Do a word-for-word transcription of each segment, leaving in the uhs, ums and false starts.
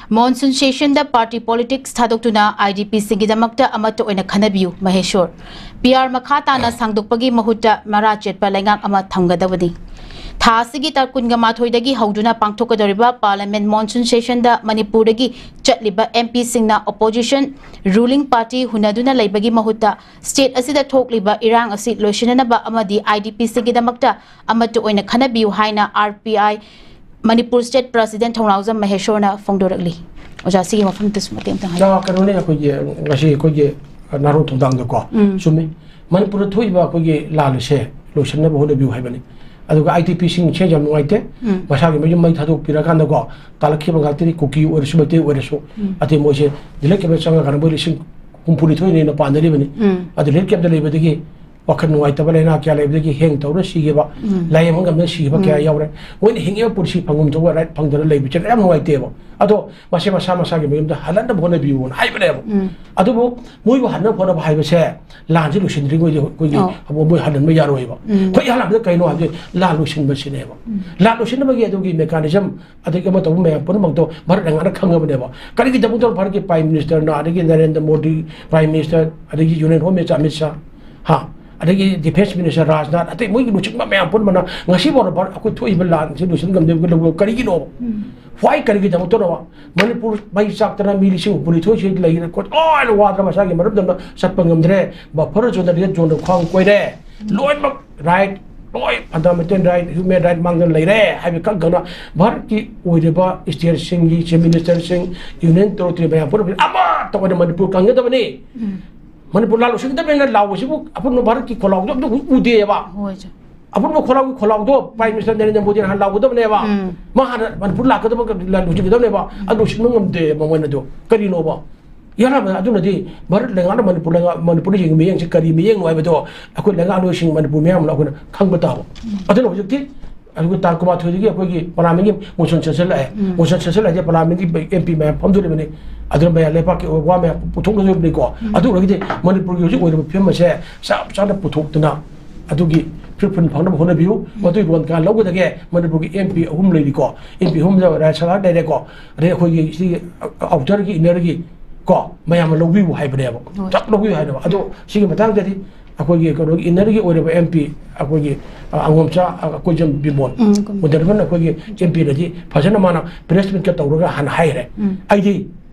Monsoon session ꯗ party politics ꯊꯥꯗꯣꯛꯇꯨꯅ IDP ꯁꯤꯡꯒꯤꯗꯃꯛꯇ ꯑꯃꯠꯇ ꯑꯣꯏꯅ ꯈꯟꯅꯕꯤꯌꯨ, ꯃꯍꯦꯁꯣꯔ꯫ PR ꯃꯈꯥ ꯇꯥꯅ ꯁꯥꯡꯗꯣꯛꯄꯒꯤ ꯃꯍꯨꯠꯇ ꯃꯔꯥ ꯆꯦꯠꯄ ꯂꯩꯉꯥꯛ ꯑꯃ ꯊꯝꯒꯗꯕꯅꯤ꯫ ꯊꯥ ꯑꯁꯤꯒꯤ ꯇꯥꯡ ꯀꯨꯟꯃꯥꯊꯣꯏꯗꯒꯤ ꯍꯧꯗꯨꯅ ꯄꯥꯡꯊꯣꯛꯀꯗꯧꯔꯤꯕ Parliament monsoon session ꯗ ꯃꯅꯤꯄꯨꯔꯗꯒꯤ ꯆꯠꯂꯤꯕ MP ꯁꯤꯡꯅ opposition, ruling party ꯍꯨꯟꯅꯗꯨꯅ ꯂꯩꯕꯒꯤ ꯃꯍꯨꯠꯇ state ꯑꯁꯤꯗ ꯊꯣꯛꯂꯤꯕ ꯏꯔꯥꯡ ꯑꯁꯤ ꯂꯣꯏꯁꯤꯟꯅꯅꯕ ꯑꯃꯗꯤ IDP ꯁꯤꯡꯒꯤꯗꯃꯛꯇ ꯑꯃꯠꯇ ꯑꯣꯏꯅ ꯈꯟꯅꯕꯤꯌꯨ ꯍꯥꯏꯅ RPI ꯃꯅꯤꯄꯨꯔ state president ꯊꯧꯅꯥꯎꯖꯝ ꯃꯍꯦꯁꯣꯔꯅ ꯐꯣꯡꯗꯣꯔꯛꯂꯤ꯫ ꯑꯣꯖꯥ, ꯁꯤꯒꯤ ꯃꯐꯝꯗꯁꯨ ꯃꯇꯦꯛ ꯑꯃꯇꯪ ꯍꯥꯏꯕꯤꯌꯨ꯫ ꯑ, ꯀꯩꯅꯣꯅꯦ, ꯑꯩꯈꯣꯏꯒꯤ ꯉꯁꯤ ꯑꯩꯈꯣꯏꯒꯤ ꯅꯥꯔꯣꯟ ꯊꯧꯗꯥꯡꯗꯀꯣ, ꯎꯝ꯫ ꯆꯨꯝꯃꯤ꯫ ꯃꯅꯤꯄꯨꯔꯗ ꯊꯣꯛꯏꯕ ꯑꯩꯈꯣꯏꯒꯤ ꯂꯥꯟ ꯑꯁꯦ ꯂꯣꯏꯁꯤꯟꯅꯕ ꯍꯣꯠꯅꯕꯤꯌꯨ ꯍꯥꯏꯕꯅꯤ꯫ ꯑꯗꯨꯒ IDP ꯁꯤꯡꯁꯦ ꯌꯥꯝ ꯅꯨꯡꯉꯥꯏꯇꯦ꯫ ꯎꯝ꯫ ꯃꯁꯥꯒꯤ ꯃꯌꯨꯝ ꯃꯩ ꯊꯥꯗꯣꯛꯄꯤꯔꯀꯥꯟꯗꯀꯣ, ꯇꯥꯜꯂꯛꯈꯤꯕ ꯉꯥꯛꯇꯅꯤ, ꯀꯨꯀꯤ ꯑꯣꯏꯔꯁꯨ, ꯃꯩꯇꯩ ꯑꯣꯏꯔꯁꯨ꯫ ꯎꯝ꯫ ꯑꯇꯩ ꯃꯣꯏꯁꯦ ꯖꯤꯂꯥ cabinet ꯆꯪꯉꯀꯥꯟꯗ ꯃꯣꯏ ꯂꯤꯁꯤꯡ ꯍꯨꯝꯐꯨꯅꯤꯊꯣꯏꯅꯦꯅ ꯄꯥꯟꯅꯔꯤꯕꯅꯤ꯫ ꯎꯝ꯫ ꯑꯗꯨ relief camp ꯇ ꯂꯩꯕꯗꯒꯤ ꯋꯥꯈꯜ ꯅꯨꯡꯉꯥꯏꯇꯕ ꯂꯥꯏꯅꯥ ꯀꯌꯥ ꯂꯩꯕꯗꯒꯤ ꯍꯦꯡ ꯇꯧꯔ ꯁꯤꯈꯤꯕ, ꯎꯝ꯫ ꯂꯥꯏꯌꯦꯡꯕ ꯉꯝꯗꯅ ꯁꯤꯈꯤꯕ ꯀꯌꯥ ꯎꯝ꯫ ꯌꯥꯎꯔꯦ꯫ ꯃꯣꯏꯅ ꯍꯤꯡꯉꯤꯕ ꯄꯨꯟꯁꯤ ꯐꯪꯐꯝ ꯊꯣꯛꯄ right ꯐꯪꯗꯅ ꯂꯩꯕꯁꯦ ꯌꯥꯝ ꯅꯨꯡꯉꯥꯏꯇꯦꯕ꯫ ꯑꯗꯣ ꯃꯁꯦ ꯃꯁꯥ ꯃꯁꯥꯒꯤ ꯃꯌꯨꯝꯗ ꯍꯜꯍꯟꯅꯕ ꯍꯣꯠꯅꯕꯤꯌꯨꯅ ꯍꯥꯏꯕꯅꯦꯕ꯫ ꯎꯝ꯫ ꯑꯗꯨꯕꯨ ꯃꯣꯏꯕꯨ ꯍꯟꯅꯕ ꯍꯣꯠꯅꯕ ꯍꯥꯏꯕꯁꯦ ꯂꯥꯟꯁꯤ ꯂꯣꯏꯁꯤꯟꯗ꯭ꯔꯤꯉꯩꯗꯤ ꯑꯩꯈꯣꯏꯒꯤ ꯑꯧ꯫ ꯑꯃꯨꯛ ꯃꯣꯏ ꯍꯜꯍꯟꯕ ꯌꯥꯔꯣꯏꯕ꯫ ꯎꯝ꯫ ꯑꯩꯈꯣꯏ ꯏꯍꯥꯟ ꯍꯥꯟꯕꯗ ꯀꯩꯅꯣ ꯍꯥꯏꯕꯗꯤ ꯂꯥꯟ ꯂꯣꯏꯁꯤꯟꯕꯁꯤꯅꯦꯕ꯫ ꯎꯝ꯫ ꯂꯥꯟ ꯂꯣꯏꯁꯤꯟꯅꯕꯒꯤ ꯑꯗꯨꯒꯤ mechanism ꯑꯗꯒꯤ ꯑꯃ ꯇꯧꯕ ꯃꯌꯥꯝ ꯄꯨꯝꯅꯃꯛꯇꯣ ꯚꯥꯔꯠ ꯂꯩꯉꯥꯛꯅ ꯈꯪꯉꯕꯅꯦꯕ꯫ ꯀꯔꯤꯒꯤꯗꯃꯛꯇ ꯚꯥꯔꯠꯀꯤ Prime Minister ꯅ, ꯑꯗꯒꯤ ꯅꯔꯦꯟꯗ꯭ꯔ ꯃꯣꯗꯤ Prime Minister, ꯑꯗꯒꯤ Union Home Minister Amit Shah, ꯍꯥ, ꯑꯗꯒꯤ Defence Minister ꯔꯥꯖꯅꯥꯊ, ꯑꯇꯩ ꯃꯣꯏꯒꯤ ꯂꯨꯆꯤꯡꯕ ꯃꯌꯥꯝ ꯄꯨꯝꯕꯅ ꯉꯁꯤ ꯐꯥꯎꯕ ꯚꯥꯔꯠ ꯑꯩꯈꯣꯏ ꯊꯣꯛꯏꯕ ꯂꯥꯟꯁꯤ ꯂꯣꯏꯁꯤꯟ ꯉꯝꯗꯕ ꯀꯔꯤꯒꯤꯅꯣꯕ? ꯎꯝ꯫ Why? ꯀꯔꯤꯒꯤꯗꯃꯛꯇꯅꯣꯕ? ꯃꯅꯤꯄꯨꯔ ꯃꯩ ꯆꯥꯛꯇꯅ ꯃꯤ ꯂꯤꯁꯤꯡ ꯍꯨꯝꯐꯨꯅꯤꯊꯣꯏ ꯁꯤ ꯂꯩꯔꯦ, ꯈꯣꯠ-, ꯂꯣꯏꯅ ꯋꯥꯗꯅ ꯃꯁꯥꯒꯤ ꯃꯔꯝꯗꯝꯗ ꯆꯠꯄ ꯉꯝꯗ꯭ꯔꯦ, buffer zone ꯗ red zone ꯗ ꯈ꯭ꯋꯥꯡ ꯀꯣꯏꯔꯦ, ꯂꯣꯏꯅꯃꯛ right, ꯂꯣꯏ fundamental right, human right ꯃꯥꯡꯗꯅ ꯂꯩꯔꯦ ꯍꯥꯏꯕ ꯈꯛ ꯈꯪꯅ ꯚꯥꯔꯠꯀꯤ ꯑꯣꯏꯔꯤꯕ state ꯁꯤꯡꯒꯤ Chief Minister ꯁꯤꯡ, Union Territory ꯃꯌꯥꯝ ꯄꯨꯝꯅꯃꯛ ꯑꯃꯠꯇ ꯑꯣꯏꯅ ꯃꯅꯤꯄꯨꯔ ꯀꯪꯒꯗꯕꯅꯤ꯫ ꯎꯝ꯫ ꯃꯅꯤꯄꯨꯔ ꯂꯥꯟ ꯂꯣꯏꯁꯤꯟꯒꯗꯕꯅꯤꯅ ꯂꯥꯎꯕꯁꯤꯕꯨ ꯑꯄꯨꯟꯕ ꯚꯥꯔꯠꯀꯤ ꯈꯣꯜꯂꯥꯎꯗꯣ ꯑꯝꯇ ꯎ-, ꯎꯗꯦꯕ꯫ ꯍꯣꯏ, ꯁꯦ꯫ ꯑꯄꯨꯟꯕ ꯈꯣꯜꯂꯥꯎꯒꯤ ꯈꯣꯜꯂꯥꯎꯗꯣ Prime Minister ꯅꯔꯦꯟꯗ꯭ꯔ ꯃꯣꯗꯤꯅ ꯍꯥꯟꯅ ꯂꯥꯎꯒꯗꯕꯅꯦꯕ꯫ ꯎꯝ꯫ ꯃꯥ ꯍꯥꯟꯅ ꯃꯅꯤꯄꯨꯔ ꯂꯥꯛꯀꯗꯕ ꯂꯥꯟ ꯂꯣꯏꯁꯤꯟꯒꯗꯕꯅꯦꯕ꯫ ꯑꯗꯨ ꯂꯣꯏꯁꯤꯟꯕ ꯉꯝꯗꯦꯕ ꯃꯣꯏꯅ꯫ ꯑꯗꯨ ꯀꯔꯤꯅꯣꯕ? ꯌꯥꯔꯕ ꯑꯗꯨꯅꯗꯤ ꯚꯥꯔꯠ ꯂꯩꯉꯥꯛꯅ ꯃꯅꯤꯄꯨꯔ ꯂꯩꯉꯥꯛ, ꯃꯅꯤꯄꯨꯔꯗ ꯌꯦꯡꯕ ꯃꯤꯠꯌꯦꯡꯁꯦ ꯀꯔꯤ ꯃꯤꯠꯌꯦꯡꯅꯣ ꯍꯥꯏꯕꯗꯣ ꯑꯩꯈꯣꯏ ꯂꯩꯉꯥꯛꯂꯣꯏꯁꯤꯡ ꯃꯅꯤꯄꯨꯔ ꯃꯤꯌꯥꯝꯅ ꯑꯩꯈꯣꯏꯅ ꯈꯪꯕ ꯇꯥꯕ꯫ ꯎꯝ꯫ ꯑꯗꯨꯅ ꯍꯧꯖꯤꯛꯇꯤ ꯑꯗꯨꯒ ꯇꯥꯡ ꯀꯨꯟꯃꯥꯊꯣꯏꯗꯒꯤ ꯑꯩꯈꯣꯏꯒꯤ Parliament ꯀꯤ motion session ꯂꯥꯛꯑꯦ꯫ ꯎꯝ꯫ Motion session ꯂꯥꯛꯑꯗꯤ Parliament ꯀꯤ MP ꯃꯌꯥꯝ ꯐꯝꯗꯣꯔꯤꯕꯅꯤ, ꯑꯗꯨꯅ ꯃꯌꯥꯝ ꯂꯩꯕꯥꯛꯀꯤ ꯑꯣꯏꯕ ꯋꯥ ꯃꯌꯥꯝ ꯄꯨꯊꯣꯛꯅꯗꯣꯔꯤꯕꯅꯤꯀꯣ꯫ ꯎꯝ꯫ ꯑꯗꯨ ꯑꯣꯏꯔꯒꯗꯤ ꯃꯅꯤꯄꯨꯔꯒꯤ ꯍꯧꯖꯤꯛ ꯑꯣꯏꯔꯤꯕ ꯐꯤꯕꯝ ꯑꯁꯦ ꯆꯞ ꯆꯥꯅ ꯄꯨꯊꯣꯛꯇꯅ ꯑꯗꯨꯒꯤ ꯐ꯭ꯔꯤꯠ ꯐꯨꯟ ꯐꯪꯅꯕ ꯍꯣꯠꯅꯕꯤꯌꯨ꯫ ꯃꯗꯨꯒꯤ ꯂꯣꯟ ꯀꯅꯥ ꯂꯧꯒꯗꯒꯦ? ꯃꯅꯤꯄꯨꯔꯒꯤ ꯑꯦꯝ ꯄꯤ ꯑꯍꯨꯝ ꯂꯩꯔꯤꯀꯣ, ꯑꯦꯝ ꯄꯤ ꯑꯍꯨꯝꯗ ꯔꯥꯖ꯭ꯌ ꯁꯔꯀꯥꯔ ꯂꯩꯔꯦꯀꯣ, ꯑꯗꯩ ꯑꯩꯈꯣꯏꯒꯤ ꯁꯤꯒꯤ ꯑꯥꯎꯇꯔꯒꯤ, ꯏꯟꯅꯔꯒꯤ ꯀꯣ, ꯃꯌꯥꯝꯅ ꯂꯧꯕꯤꯌꯨ ꯍꯥꯏꯕꯅꯦꯕ꯫ ꯍꯣꯏ꯫ ꯆꯞ ꯂꯧꯕꯤꯌꯨ ꯍꯥꯏꯕꯅꯦꯕ꯫ ꯑꯗꯣ ꯁꯤꯒꯤ ꯃꯇꯥꯡꯗꯗꯤ ꯑꯩꯈꯣꯏꯒꯤ ꯀꯩꯅꯣꯒꯤ ꯏꯟꯅꯔꯒꯤ ꯑꯣꯏꯔꯤꯕ ꯑꯦꯝ ꯄꯤ ꯑꯩꯈꯣꯏꯒꯤ, ꯑ, ꯑꯉꯣꯝꯆꯥ, ꯑ, ꯀꯣꯏꯖꯝ ꯕꯤꯃꯣꯟ, ꯎꯝ, ꯀꯣꯏꯖꯝ꯫ ꯋꯟꯗꯔꯃꯟ ꯑꯩꯈꯣꯏꯒꯤ ꯑꯦꯝ ꯄꯤꯅꯗꯤ ꯐꯖꯅ ꯃꯥꯅ ꯄ꯭ꯔꯦꯁ ꯃꯤꯠꯀ ꯇꯧꯔꯒ ꯍꯥꯟꯅ ꯍꯥꯏꯈ꯭ꯔꯦ꯫ ꯎꯝ꯫ ꯑꯩꯗꯤ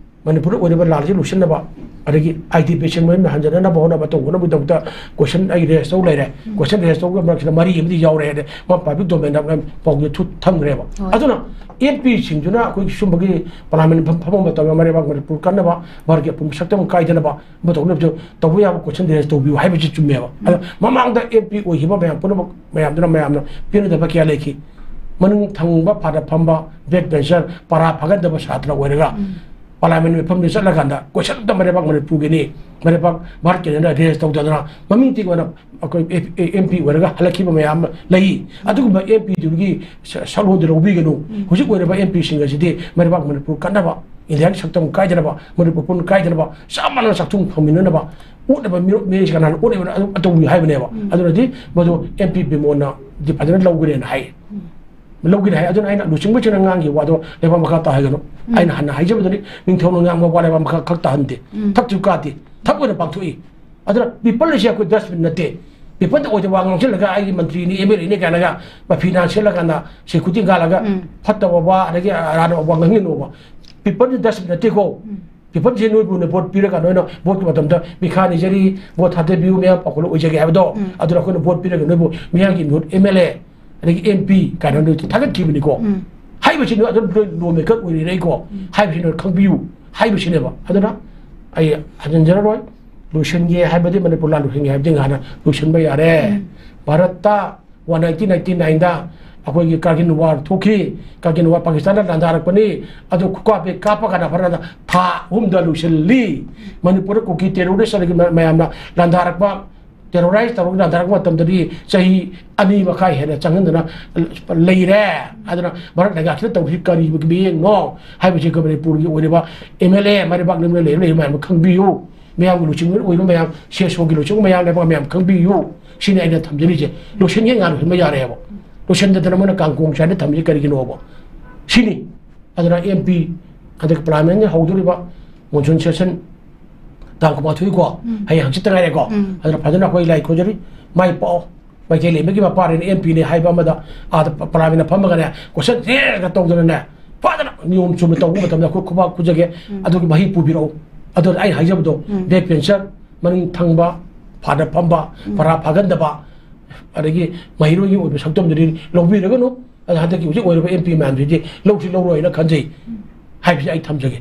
ꯃꯅꯤꯄꯨꯔꯗ ꯑꯣꯏꯔꯤꯕ ꯂꯥꯜꯁꯤ ꯂꯣꯏꯁꯤꯟꯅꯕ, ꯑꯗꯒꯤ ꯑꯥꯏ ꯇꯤ ꯄꯦꯁꯦꯟ ꯃꯌꯨꯝꯗ ꯍꯟꯖꯅꯅꯕ ꯍꯣꯠꯅꯕ ꯇꯧꯅꯕꯒꯤꯗꯃꯛꯇ ꯀꯣꯏꯁꯟ ꯑꯩ ꯔꯦꯁ ꯇꯧ ꯂꯩꯔꯦ꯫ ꯎꯝ꯫ ꯀꯣꯏꯁꯟ ꯔꯦꯁ ꯇꯧꯕ ꯃꯔꯛꯁꯤꯗ ꯃꯔꯤ ꯑꯃꯗꯤ ꯌꯥꯎꯔꯦ ꯍꯥꯏꯗꯤ ꯃꯥ ꯄꯕ꯭ꯂꯤꯛ ꯗꯣꯃꯦꯟꯗ ꯄꯥꯎꯁꯦ ꯊꯨ-, ꯊꯝꯈ꯭ꯔꯦꯕ꯫ ꯍꯣꯏ꯫ ꯑꯗꯨꯅ ꯑꯦꯝ ꯄꯤꯁꯤꯡꯗꯨꯅ ꯑꯩꯈꯣꯏꯒꯤ ꯁꯨꯝꯕꯒꯤ ꯄꯥꯔꯂꯥꯃꯦꯟ ꯐꯝ-, ꯐꯝꯐꯝ ꯃꯇꯝꯗ ꯃꯔꯩꯕꯥꯛ ꯃꯅꯤꯄꯨꯔ ꯀꯟꯅꯕ, ꯚꯥꯔꯠꯀꯤ ꯑꯄꯨꯟꯕ ꯁꯛꯇꯝ ꯀꯥꯏꯗꯅꯕ ꯑꯃ ꯇꯧꯅꯕꯁꯨ ꯇꯧꯕ ꯌꯥꯕ ꯀꯣꯏꯁꯟ ꯔꯦꯁ ꯇꯧꯕꯤꯌꯨ ꯍꯥꯏꯕꯁꯤ ꯆꯨꯝꯃꯦꯕ꯫ ꯑꯗꯣ ꯎꯝ꯫ ꯃꯃꯥꯡꯗ ꯑꯦꯝ ꯄꯤ ꯑꯣꯏꯈꯤꯕ ꯃꯌꯥꯝ ꯄꯨꯝꯅꯃꯛ ꯃꯌꯥꯝꯗꯨꯅ ꯃꯌꯥꯝꯅ ꯄꯦꯟꯅꯗꯕ ꯀꯌꯥ ꯂꯩꯈꯤ꯫ ꯃꯅꯤꯡ ꯊꯪꯕ ꯐꯥꯗ ꯐꯝꯕ ꯕꯦꯛ ꯕꯦꯟꯆꯔ ꯄꯔꯥ ꯐꯥꯒꯟꯗꯕ ꯁꯥꯇ꯭ꯔ ꯑꯣꯏꯔꯒ ꯎꯝ꯫ ꯄꯥꯔꯂꯥꯃꯦꯟ ꯃꯤꯐꯝꯗ ꯆꯠꯂꯀꯥꯟꯗ ꯀꯣꯏꯁꯟ ꯑꯝꯇ ꯃꯔꯩꯕꯥꯛ ꯃꯅꯤꯄꯨꯔꯒꯤꯅꯤ, ꯃꯔꯩꯕꯥꯛ ꯚꯥꯔꯠꯀꯤꯅꯤꯅ ꯔꯦꯁ ꯇꯧꯗꯗꯅ ꯃꯃꯤꯡꯇꯤ ꯑꯣꯏꯅ ꯑꯩꯈꯣꯏ ꯑꯦꯝ ꯄꯤ ꯑꯣꯏꯔꯒ ꯍꯜꯂꯛꯈꯤꯕ ꯃꯌꯥꯝ ꯑꯃ ꯂꯩ꯫ ꯑꯗꯨꯒꯨꯝꯕ ꯑꯦꯝ ꯄꯤꯗꯨꯒꯤ ꯁ-, ꯁꯛꯂꯣꯟꯗꯨ ꯂꯧꯕꯤꯒꯅꯨ꯫ ꯎꯝ꯫ ꯍꯧꯖꯤꯛ ꯑꯣꯏꯔꯤꯕ ꯑꯦꯝ ꯄꯤꯁꯤꯡ ꯑꯁꯤꯗꯤ ꯃꯔꯩꯕꯥꯛ ꯃꯅꯤꯄꯨꯔ ꯀꯟꯅꯕ, ꯏꯟꯗꯤꯌꯥꯒꯤ ꯁꯛꯇꯝ ꯀꯥꯏꯗꯅꯕ, ꯃꯅꯤꯄꯨꯔ ꯄꯨꯟꯅ ꯀꯥꯏꯗꯅꯕ ꯆꯞ ꯃꯥꯟꯅꯅ ꯆꯥꯛꯊꯨꯡ ꯐꯪꯃꯤꯟꯅꯅꯕ ꯎꯠꯅꯕ ꯃꯤꯔꯣ-, ꯃꯤꯔꯩꯁꯤ ꯀꯅꯥꯅ ꯎꯠꯂꯤꯕꯅꯣ? ꯑꯗꯨ ꯇꯧꯕꯤꯌꯨ ꯍꯥꯏꯕꯅꯦꯕ꯫ ꯎꯝ꯫ ꯑꯗꯨꯅꯗꯤ ꯃꯗꯨ ꯑꯦꯝ ꯄꯤ ꯕꯤꯃꯣꯟꯅ ꯗꯤ ꯐꯖꯅ ꯂꯧꯒꯅꯦꯅ ꯍꯥꯏ꯫ ꯎꯝ꯫ ꯂꯧꯒꯅꯤ ꯍꯥꯏ꯫ ꯑꯗꯨꯅ ꯑꯩꯅ ꯂꯨꯆꯤꯡꯕꯁꯤꯡꯅ ꯉꯥꯡꯈꯤꯕ ꯋꯥꯗꯣ ꯂꯩꯕꯥꯛ ꯃꯈꯥ ꯇꯥꯍꯟꯒꯅꯨ꯫ ꯎꯝ꯫ ꯑꯩꯅ ꯍꯥꯟꯅ ꯍꯥꯏꯖꯕꯗꯨꯅꯤ, ꯅꯤꯡꯊꯧꯅ ꯉꯥꯡꯕ ꯋꯥ ꯂꯩꯕꯥꯛ ꯃꯈꯥ ꯈꯛ ꯇꯥꯍꯟꯗꯦ꯫ ꯎꯝ꯫ ꯊꯛꯁꯨ ꯀꯥꯗꯦ꯫ ꯊꯕꯛ ꯑꯣꯏꯅ ꯄꯥꯡꯊꯣꯛꯏ꯫ ꯑꯗꯨꯅ ꯄꯤꯄꯜ ꯑꯁꯤ ꯑꯩꯈꯣꯏ ꯗꯁꯕꯤꯟ ꯅꯠꯇꯦ꯫ ꯄꯤꯄꯜꯗ ꯑꯣꯏꯗꯕ ꯋꯥ ꯉꯥꯡꯁꯤꯜꯂꯒ ꯑꯩꯒꯤ ꯃꯟꯇ꯭ꯔꯤꯅꯤ, ꯑꯦꯝ ꯑꯦꯜ ꯑꯦꯅꯤ ꯀꯥꯏꯅꯒ ꯃꯐꯤ ꯅꯥꯟ ꯁꯦꯠꯂꯀꯥꯟꯗ ꯁꯦꯀꯨꯔꯤꯇꯤ ꯀꯥꯜꯂꯒ ꯎꯝ꯫ ꯐꯠꯇꯕ ꯋꯥ ꯑꯗꯒꯤ ꯑꯔꯥꯟꯕ ꯋꯥ ꯉꯥꯡꯍꯟꯒꯅꯣꯕ꯫ ꯄꯤꯄꯜꯗꯤ ꯗꯁꯕꯤꯟ ꯅꯠꯇꯦꯀꯣ꯫ ꯎꯝ꯫ ꯄꯤꯄꯜꯁꯦ ꯅꯣꯏꯕꯨꯅ ꯚꯣꯠ ꯄꯤꯔꯒ ꯅꯣꯏꯅ ꯚꯣꯠꯀꯤ ꯃꯇꯝꯗ ꯃꯤꯈꯥ ꯅꯤꯖꯔꯤ, ꯚꯣꯠ ꯊꯥꯗꯕꯤꯌꯨ, ꯃꯌꯥꯝ ꯄꯥꯎꯈꯣꯡ ꯑꯣꯏꯖꯒꯦ ꯍꯥꯏꯕꯗꯣ, ꯎꯝ꯫ ꯑꯗꯨꯅ ꯑꯩꯈꯣꯏꯅ ꯚꯣꯠ ꯄꯤꯔꯒ ꯅꯣꯏꯕꯨ ꯃꯤꯌꯥꯝꯒꯤ ꯃꯤꯍꯨꯠ ꯑꯦꯝ ꯑꯦꯜ ꯑꯦ ꯑꯗꯒꯤ ꯑꯦꯝ ꯄꯤ ꯀꯥꯏꯅ ꯅꯣꯏ ꯊꯥꯒꯠꯈꯤꯕꯅꯤꯀꯣ꯫ ꯎꯝ꯫ ꯍꯥꯏꯔꯤꯕꯁꯤ ꯅꯣꯏ ꯑꯗꯨꯝ ꯅꯣꯏ ꯂꯣ ꯃꯦꯀꯔ ꯑꯣꯏꯔꯤꯔꯩꯀꯣ꯫ ꯎꯝ꯫ ꯍꯥꯏꯕꯁꯤ ꯅꯣꯏ ꯈꯪꯕꯤꯌꯨ ꯍꯥꯏꯕꯁꯤꯅꯦꯕ꯫ ꯑꯗꯨꯅ ꯑꯩ ꯍꯟꯖꯤꯟꯖꯔꯔꯣꯏ꯫ ꯂꯣꯏꯁꯤꯟꯒꯦ ꯍꯥꯏꯕꯗꯤ ꯃꯅꯤꯄꯨꯔ ꯂꯥꯟ ꯂꯣꯏꯁꯤꯟꯒꯦ ꯍꯥꯏꯕꯗꯤ ꯉꯍꯥꯟꯅ ꯂꯣꯏꯁꯤꯟꯕ ꯌꯥꯔꯦ꯫ ꯎꯝ꯫ ꯚꯥꯔꯠꯇ ꯋꯥꯟ ꯅꯥꯏꯟꯇꯤꯟ ꯅꯥꯏꯟꯇꯤ ꯅꯥꯏꯟꯗ ꯑꯩꯈꯣꯏꯒꯤ ꯀꯥꯔꯒꯤꯜ ꯋꯥꯔ ꯊꯣꯛꯈꯤ꯫ ꯀꯥꯔꯒꯤꯜ ꯋꯥꯔ ꯄꯥꯀꯤꯁꯇꯥꯟꯗ ꯂꯥꯟꯗꯥꯔꯛꯄꯅꯤ꯫ ꯑꯗꯨ ꯈꯨꯀꯥꯞꯄꯦ ꯀꯥꯞꯄ ꯀꯥꯟꯗ ꯐꯔꯅ ꯊꯥ ꯑꯍꯨꯝꯗ ꯂꯣꯏꯁꯤꯜꯂꯤ꯫ ꯃꯅꯤꯄꯨꯔꯗ ꯀꯨꯀꯤ ꯇꯦꯔꯣꯔꯤꯁ ꯑꯗꯒꯤ ꯃ-, ꯃꯌꯥꯝꯅ ꯂꯥꯟꯗꯥꯔꯛꯄ, ꯇꯦꯔꯣꯔꯥꯏꯁ ꯇꯧꯔꯒ ꯂꯥꯟꯗꯥꯔꯛꯄ ꯃꯇꯝꯗꯗꯤ ꯆꯍꯤ ꯑꯅꯤ ꯃꯈꯥꯏ ꯍꯦꯟꯅ ꯆꯪꯍꯟꯗꯅ ꯂꯩꯔꯦ꯫ ꯑꯗꯨꯅ ꯚꯥꯔꯠ ꯂꯩꯉꯥꯛꯁꯤꯅ ꯇꯧꯔꯤ ꯀꯔꯤ ꯃꯤꯠꯌꯦꯡꯅꯣ ꯍꯥꯏꯕꯁꯤ ꯑꯩꯈꯣꯏ ꯃꯅꯤꯄꯨꯔꯒꯤ ꯑꯣꯏꯔꯤꯕ ꯑꯦꯝ ꯑꯦꯜ ꯑꯦ, ꯃꯔꯩꯕꯥꯛ ꯂꯝꯗ ꯂꯩꯔꯤꯕ ꯃꯌꯥꯝ ꯑꯃ ꯈꯪꯕꯤꯌꯨ꯫ ꯃꯌꯥꯝꯒꯤ ꯂꯨꯆꯤꯡꯕ ꯑꯣꯏꯕ ꯃꯌꯥꯝ, ꯁꯤ ꯑꯦꯁ ꯑꯣꯒꯤ ꯂꯨꯆꯤꯡꯕ ꯃꯌꯥꯝꯅꯦꯕ, ꯃꯌꯥꯝ ꯈꯪꯕꯤꯌꯨ꯫ ꯁꯤꯅꯤ ꯑꯩꯅ ꯊꯝꯖꯔꯤꯁꯦ꯫ ꯂꯣꯏꯁꯤꯟꯒꯦ ꯉꯥꯏ ꯂꯣꯏꯁꯤꯟꯕ ꯌꯥꯔꯦꯕ꯫ ꯂꯣꯏꯁꯤꯟꯗꯗꯅ ꯃꯣꯏꯅ ꯀꯥꯡꯀꯣꯡ ꯆꯥꯏꯅ ꯊꯝꯃꯤꯁꯦ ꯀꯔꯤꯒꯤꯅꯣꯕ? ꯁꯤꯅꯤ꯫ ꯑꯗꯨꯅ ꯑꯦꯝ ꯄꯤ ꯍꯟꯗꯛ ꯄꯥꯔꯂꯤꯌꯥꯃꯦꯟꯒꯤ ꯍꯧꯗꯣꯔꯤꯕ ꯃꯣꯟꯁꯨꯟ ꯁꯦꯁꯟ ꯇꯥꯡ ꯀꯨꯟꯃꯥꯊꯣꯏꯀꯣ, ꯎꯝ꯫ ꯍꯌꯦꯡ ꯍꯪꯆꯤꯠꯇ ꯉꯥꯏꯔꯦꯀꯣ꯫ ꯎꯝ꯫ ꯑꯗꯨꯅ ꯐꯖꯅ ꯑꯩꯈꯣꯏ ꯂꯥꯏ ꯈꯨꯔꯨꯝꯖꯔꯤ, ꯃꯥꯏ ꯄꯥꯛꯑꯣ꯫ ꯃꯥꯏꯀꯩ ꯂꯩꯕꯒꯤ ꯃꯄꯥꯔꯤꯅ ꯑꯦꯝ ꯄꯤꯅꯦ ꯍꯥꯏꯕ ꯑꯃꯗ ꯑꯥꯗ ꯄꯥꯔꯂꯤꯌꯥꯃꯦꯟꯗ ꯐꯝꯃꯒꯅꯦ, ꯀꯣꯏꯁꯟ ꯍꯦꯛꯇ ꯇꯧꯗꯅꯅꯦ, ꯐꯖꯅ ꯅꯤꯌꯣꯝ ꯆꯨꯝꯅ ꯇꯧꯕ ꯃꯇꯝꯗ ꯑꯩꯈꯣꯏ ꯈꯨꯕꯥꯛ ꯈꯨꯖꯒꯦ꯫ ꯎꯝ꯫ ꯑꯗꯨꯒꯤ ꯃꯍꯩ ꯄꯨꯕꯤꯔꯛꯎ꯫ ꯑꯗꯨꯅ ꯑꯩꯅ ꯍꯥꯏꯖꯕꯗꯣ, ꯎꯝ꯫ ꯕꯦꯛ ꯕꯦꯟꯆꯔ, ꯃꯅꯤꯡ ꯊꯪꯕ, ꯐꯥꯗ ꯐꯝꯕ, ꯎꯝ꯫ ꯄꯔꯥ ꯐꯥꯒꯟꯗꯕ, ꯑꯗꯒꯤ ꯃꯍꯩꯔꯣꯏꯒꯤ ꯑꯣꯏꯕ ꯁꯛꯇꯝꯗꯨꯗꯤ ꯂꯧꯕꯤꯔꯒꯅꯨ꯫ ꯑꯗ ꯍꯟꯗꯛꯀꯤ ꯍꯧꯖꯤꯛ ꯑꯣꯏꯔꯤꯕ ꯑꯦꯝ ꯄꯤ ꯃꯌꯥꯝꯁꯤꯗꯤ ꯂꯧꯁꯤ ꯂꯧꯔꯣꯏꯅ ꯈꯟꯖꯩ ꯍꯥꯏꯕꯁꯤ ꯑꯩ ꯊꯝꯖꯒꯦ꯫